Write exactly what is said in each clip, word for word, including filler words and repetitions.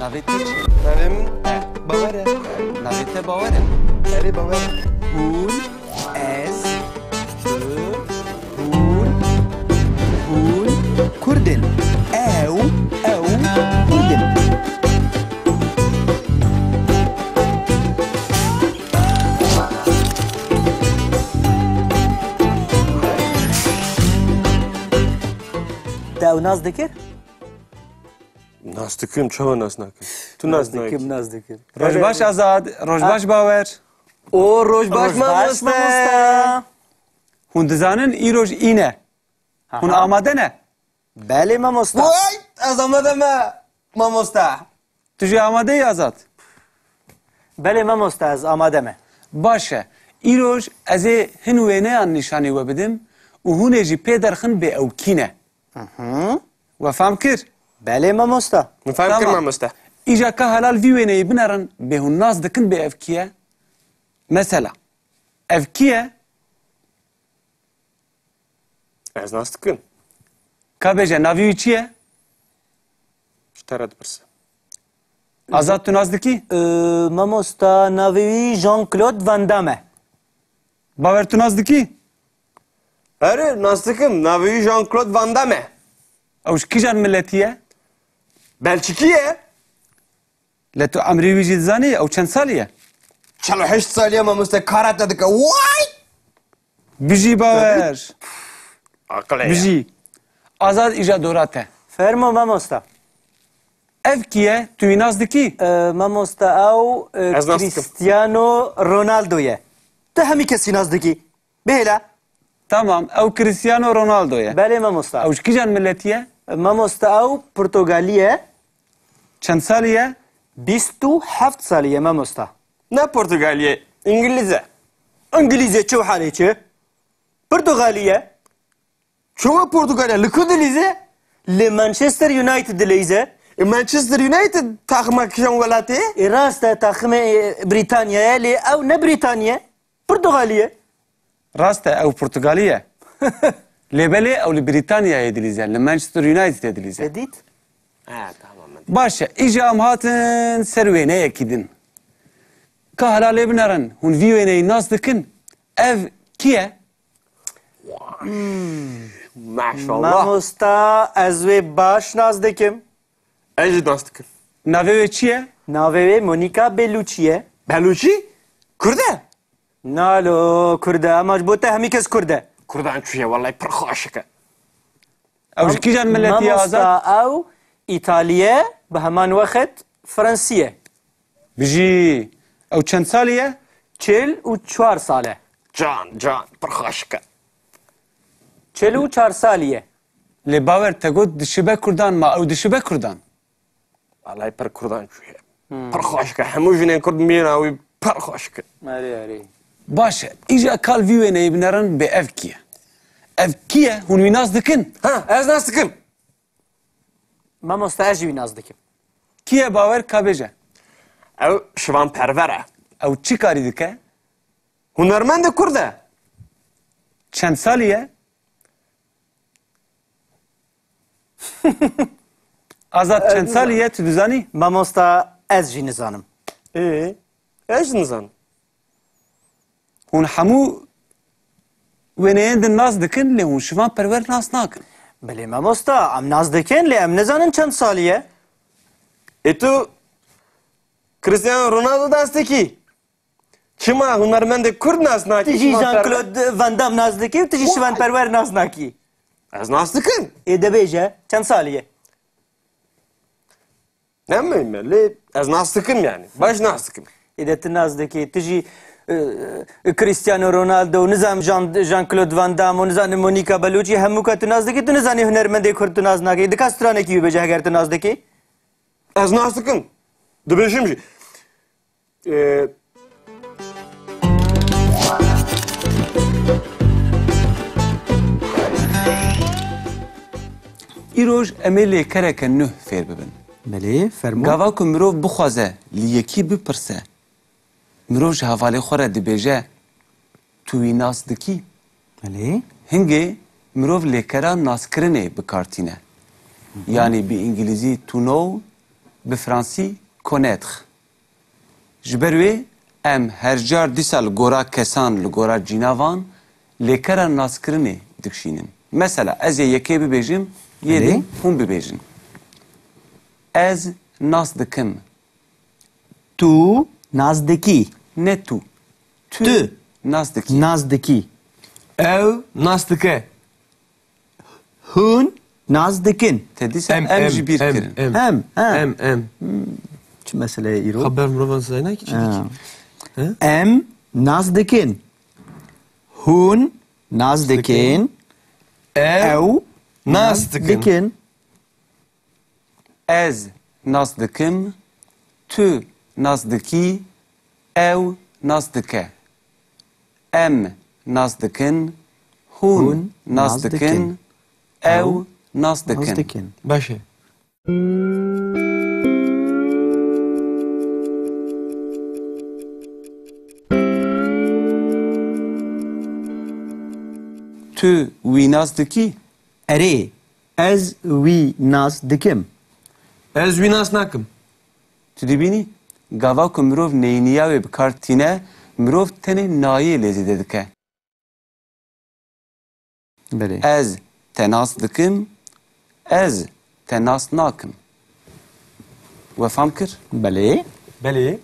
Navê te çi? Navê min Bawer e. Navê te Bawer e? Erê, Bawer e. Hûn, ez, tu, hûn, hûn Kurd in. Ew, ew Kurd in. Te ew nas dikir? Nas dikim, çawa nas nakim? Tu nas nakî. Nas dikim, nas dikim. Roj baş Azad, roj baş Bawer. O, roj baş mamoste. Hûn dizanin îroj îne. Hûn amade ne? Belê mamoste. Way, ez amade me mamoste. Tu jî amade yî Azad? Belê mamoste, ez amade me. Baş e. Îroj ez ê hin wêneyan nîşanî we bidim û hûn ê jî pê derxin bê ew kî ne. Hı hı. We fam kir? Belê mamosta. Min fam kir mamosta. Îja ka helal vî wêneyê binerin, bê hûn nas dikin bê ev kî ye? Mesela, ev kî ye? Ez nas dikim. Ka bêje, navê wî çi ye? Ji te re dipirsim. Azad, tu nas dikî? Ee, mamosta, navê wî Jean-Claude Van Damme e. Bawer, tu nas dikî? Erê, nas dikim. Navê wî Jean-Claude Van Damme e. Ew ji kîjan miletî ye? Belçikî ye. Lê tu emrê wî jî dizanî? Ew çend salî ye? Çel û heşt salî ye mamoste, karate dike. Way! Bijî Bawer. Aqilê. Bijî. Azad, îja dora te. Fermo mamosta. Ev kî ye? Tu wî nas dikî? Ee, mamosta, ew, e, Ez nas dikim. Cristiano Ronaldo ye. Tu hemî kesî nas dikî. Bihêle. Tamam, ew Cristiano Ronaldo ye. Belê mamosta. Ew ji kîjan miletî ye? Mamosta, ew Portugalî ye. Çend salî ye? Bîst û heft salî ye mamosta. Ne Portugalî ye, Îngilîz e. Îngilîz e, çi halê çi? Portugalî ye. Çawa Portugalya? Li ku dilîze? Li Manchester United dilîze. E, Manchester United taxima kîjan welatê? E, rast e, taximê, e, Brîtanya ye, lê ew ne Brîtanya ye. Portugalî ye. Rast e, ew Portugalî ye. Lê belê ew li Brîtanyayê dilîze, li Manchester Unitedê dilîze. Te dît? Ha, tamam, min dît. Baş e, îja em hatin ser wêneyekî din. Ka helalê binerin, hûn vî wêneyî nas dikin? Ev kî ye? Maşallah. Mamosta, ez wê baş nas dikim. Ez jî nas dikim. Navê wê çi ye? Navê wê Monika Bellucci ye. Bellucci? Kurd e? Nalo, Kurd e. Ema ji bo te hemî kes Kurd e. Kurdan çûye, wellahî pir xweşik e. Ew ji kîjan miletî ye, Azad? Mamosta, ew Îtalî ye, bi heman wext Fransî ye. Bijî. Ew çend salî ye? Çil û çar sal e. Can, can, pir xweşik e. Çil û çar salî ye. Lê Bawer, te got dişibe Kurdan, ma ew dişibe Kurdan? Wellahî pir Kurdan çûye. Hmm. Pir xweşik e. Hemû jinên Kurd mîna wî pir xweşik e. Erê, erê. Baş e. Îja kal vî wêneyê binerin bê ev kî ye? Ev kî ye? Hûn wî nas dikin? Ha, ez nas dikim. Mamosta, ez jî wî nas dikim. Kî ye Bawer, ka bêje? Ew Şivan Perwer e. Ew çi karî dike? Hunermendê Kurd e. Çend salî ye? Azad, çend salî ye, tu dizanî? Mamosta, ez jî nizanim. Ê, ez jî nizanim. Hûn hemû wêneyên din nas dikin, lê hûn Şivan Perwer nas nakin. Belê mamosta, em nas dikin, lê em nizanin çend salî ye. Ê tu Cristiano Ronaldo nas dikî? Çima hunermendê Kurd nas nakî? Tu jî Jean-Claude Van Damme nas dikî û tu jî Şivan Perwer nas nakî. Ez nas dikim. Ê de bêje, çend salî ye? Ne muhîm e, lê ez nas dikim yani. Baş nas dikim. Ê de tu nas dikî, tu jî, e, Cristiano Ronaldo, nizam Jean, Jean-Claude Van Damme û nizanim Monica Bellucci, hemûka tu nas dikî, tu nizanî hunermendê Kurd tu nas nakî. Dika stranekî wî bêje heger tu nas dikî. Ez nas dikim. Dibêjim jî. Ee, Îroj em ê lêkereke nuh fêr bibin. Belê, fermo. Gava ku mirov bixwaze li yekî bipirse, mirov ji hevalê xwe re dibêje, tu wî nas dikî? Belê. Hingê mirov lêkera naskirinê bi kar tîne. Hı hı. Yanî bi îngilîzî to know, bi fransî connaître. Ji ber wê em her car dîsa li gora kesan, li gora cînavan lêkera naskirinê dikişînin. Mesela ez ê yekê bibêjim, yê Erê. din hûn bibêjin. Ez nas dikim. Tu nas dikî. Ne tu. Tu Tu. nas dikî. Nas dikî. Ew nas dike. Hûn nas dikin. Te dîsa Em, em em, jî bîr em, kirin. em. Em, ha. Em, em. Çi meseleyê îro? Xeber mirovan zayna ki çi Ha. dikî? He? Em nas dikin. Hûn nas dikin. Ew Ew nas dikin. dikin. Ez nas dikim, tu nas dikî, ew nas dike. Em nas dikin, hûn Hûn nas nas dikin, dikin. ew Ew nas nas dikin. dikin. Baş e. Tu wî nas dikî? Erê, ez wî nas dikim. Ez wî nas nakim. Tu dibînî, gava ku mirov neyniya wê bi kar tîne, mirov tenê nayê lê zêde dike. Belê. Ez te nas dikim, ez te nas nakim. We fam kir? Belê. Belê.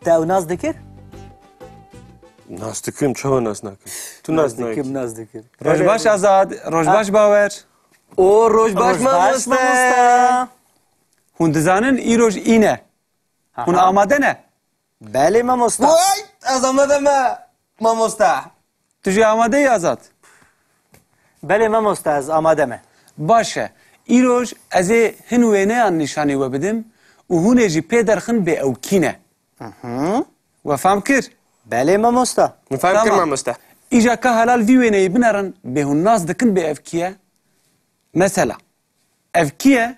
Te ew nas dikir? Nas dikim, çawa nas nakim? Tu nas Nas dikim, nakî. nas dikim. Roj baş Azad, roj baş Bawer. O roj baş Roj baş mamoste. mamoste. Hûn dizanin îroj îne. Hûn Aha. amade ne? Belê mamosta. Vay, ez amade me mamosta. Tu jî amade yî Azad? Belê mamosta, ez amade me. Baş e. Îroj ez ê hin wêneyan nîşanî we bidim û hûn ê jî pê derxin bê ew kî ne. Hı hı. We fam kir? Belê mamosta. Min fam kir Tamam. mamosta. Îja ka helal vî wêneyî binerin bê hûn nas dikin bê ev kî ye? Mesela, ev kî ye?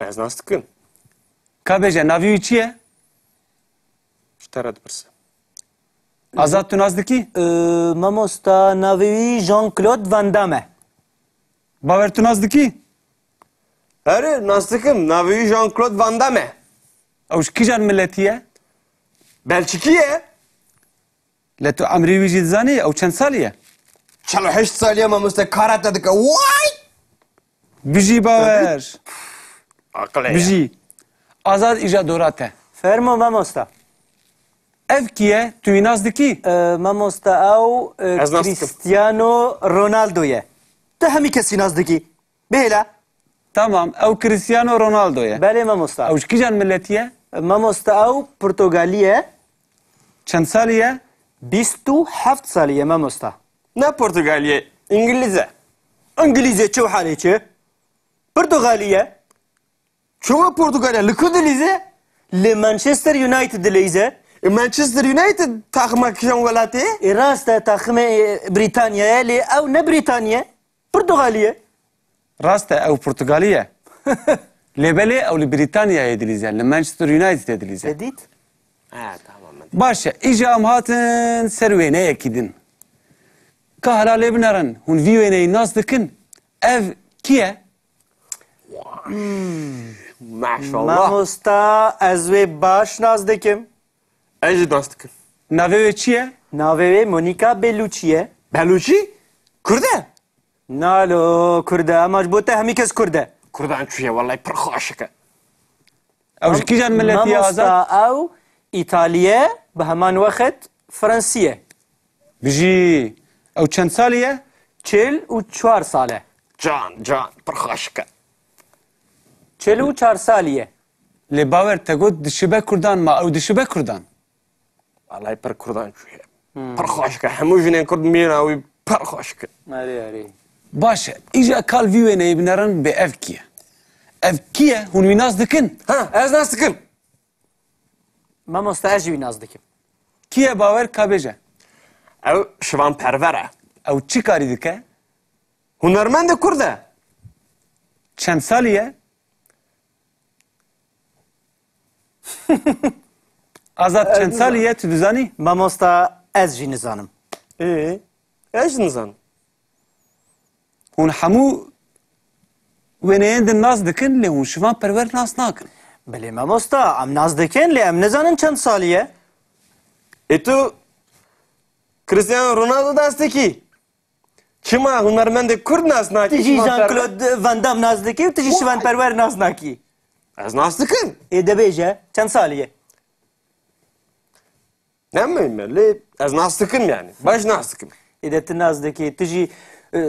Ez nas dikim. Ka bêje, navê wî çi ye? Ji te re dipirsim. Azad, tu nas dikî? Ee, mamosta, navê wî Jean-Claude Van Damme e. Bawer, tu nas dikî? Erê, nas dikim. Navê wî Jean-Claude Van Damme e. Ew ji kîjan miletî ye? Belçikî ye. Lê tu emrê wî jî dizanî? Ew çend salî ye? Çel û heşt salî ye mamoste, karate dike. Way! Bijî Bawer. Aqil heye. Bijî. Azad, îja dora te. Fermo mamosta. Ev kî ye? Tu wî nas dikî? Ee, mamosta, ew, e, Ez nas dikim. Cristiano Ronaldo ye. Tu hemî kesî nas dikî. Bihêle. Tamam, ew Cristiano Ronaldo ye. Belê mamosta. Ew ji kîjan miletî ye? Mamosta, ew Portugalî ye. Çend salî ye? Bîst û heft salî ye mamosta. Ne Portugalî ye, Îngilîz e. Îngilîz e, çi û halê çi? Portugalî ye. Çawa Portugalya? Li ku dilîze? Li Manchester United dilîze. E, Manchester United taxima kîjan welatê? E, rast e, taximê, e, Brîtanya ye, lê ew ne Brîtanya ye. Portugalî ye. Rast e, ew Portugalî ye. Lê belê ew li Brîtanyayê dilîze, li Manchester Unitedê dilîze. Te dît? Ha, tamam, min dît. Baş e, îja em hatin ser wêneyekî din. Ka hela lê binerin, hûn vî wêneyî nas dikin? Ev kî ye? Maşallah. Mamosta, ez wê baş nas dikim. Ez jî nas dikim. Navê wê çi ye? Navê wê Monica Bellucci ye. Bellucci? Kurd e? Nalo, Kurd e. Ema ji bo te hemî kes Kurd e. Kurdan çûye, wellahî pir xweşik e. Ew ji kîjan miletî ye, Azad? Mamosta, ew Îtalî ye, bi heman wext Fransî ye. Bijî. Ew çend salî ye? Çil û çar sal e. Can, can, pir xweşik e. Çil û çar salî ye. Lê Bawer, te got dişibe Kurdan, ma ew dişibe Kurdan? Wellahî pir Kurdan çûye. Hmm. Pir xweşik e. Hemû jinên Kurd mîna wî pir xweşik e. Erê, erê. Baş e. Îja kal vî wêneyê binerin bê ev kî ye? Ev kî ye? Hûn wî nas dikin? Ha, ez nas dikim. Mamosta, ez jî wî nas dikim. Kî ye Bawer, ka bêje? Ew Şivan Perwer e. Ew çi karî dike? Hunermendê Kurd e. Çend salî ye? Azad, çend salî ye, tu dizanî? Mamosta, ez jî nizanim. Ê, ez jî nizanim. Hûn hemû wêneyên din nas dikin, lê hûn Şivan Perwer nas nakin. Belê mamosta, em nas dikin, lê em nizanin çend salî ye. Ê tu Cristiano Ronaldo nas dikî? Çima hunermendê Kurd nas nakî? Tu jî Şivan Perwer? Jean-Claude Van Damme nas dikî û tu jî Şivan Perwer nas nakî. Ez nas dikim. Ê de bêje, çend salî ye? Ne muhîm e, lê ez nas dikim yani. Baş nas dikim. Ê de tu nas dikî, tu jî, e,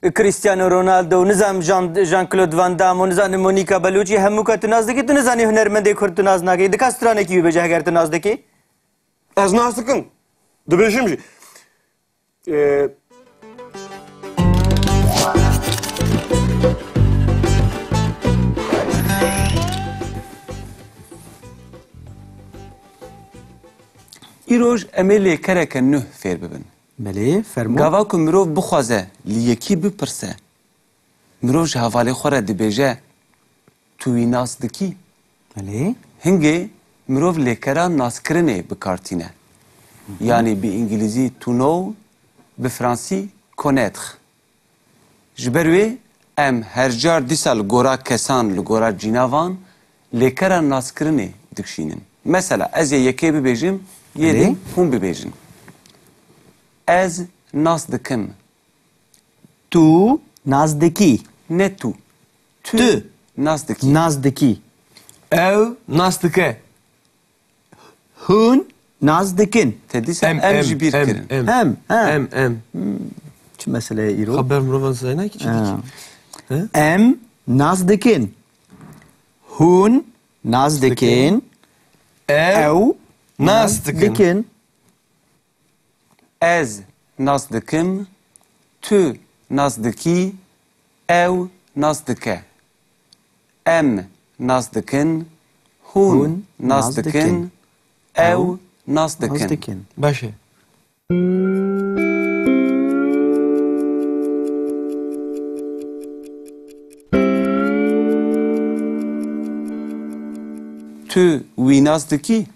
e, Cristiano Ronaldo, nizam Jean, Jean-Claude Van Damme û nizanim Monica Bellucci, hemûka tu nas dikî, tu nizanî hunermendê Kurd tu nas nakî. Dika stranekî wî bêje heger tu nas dikî. Ez nas dikim. Dibêjim jî. Ee, Îroj em ê lêkereke nuh fêr bibin. Belê, fermo. Gava ku mirov bixwaze li yekî bipirse, mirov ji hevalê xwe re dibêje, "Tu wî nas dikî?" Belê. Hingê mirov lêkera naskirinê bi kar tîne. Hı hı. Yanî bi îngilîzî "to know", bi fransî "connaître". Ji ber wê em her car dîsa li gora kesan, li gora cînavan lêkera naskirinê dikişînin. Mesela ez ê yekê bibêjim, yê Belê. din hûn bibêjin. Ez nas dikim. Tu nas dikî. Ne tu. Tu Tu. nas dikî. Nas dikî. Ew nas dike. Hûn nas dikin. Te dîsa Em, em em, jî bîr em, kirin. em. Em, ha. Em, em. Çi mesele ye îro? Xeber mirovan zayna ki çi Ha. dikî? He? Em nas dikin. Hûn nas dikin. Ew Ew nas dikin. dikin. Ez nas dikim, tu nas dikî, ew nas dike. Em nas dikin, hûn Hûn nas nas dikin, dikin. ew Ew nas nas dikin. dikin. Baş e. Tu wî nas dikî?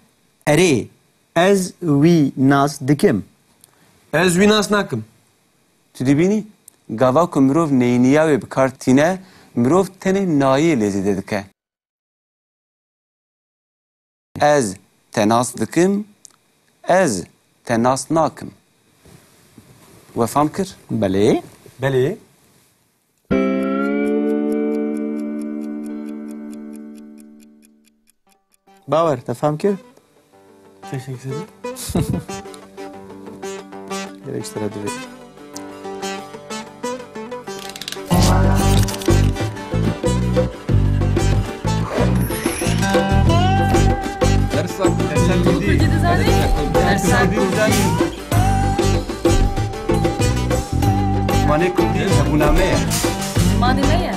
Erê, ez wî nas dikim. Ez wî nas nakim. Tu dibînî, gava ku mirov neyniya wê bi kar tîne, mirov tenê nayê lê zêde dike. Ez te nas dikim, ez te nas nakim. We fam kir? Belê. Belê. Bawer, te fam kir? Teşekkür ederim. Gerek sıra divê. Dersa Kurdî dizanî? Dersa Kurdî dizanî? Manê Kurdî hebûna me ye. Manê me ye.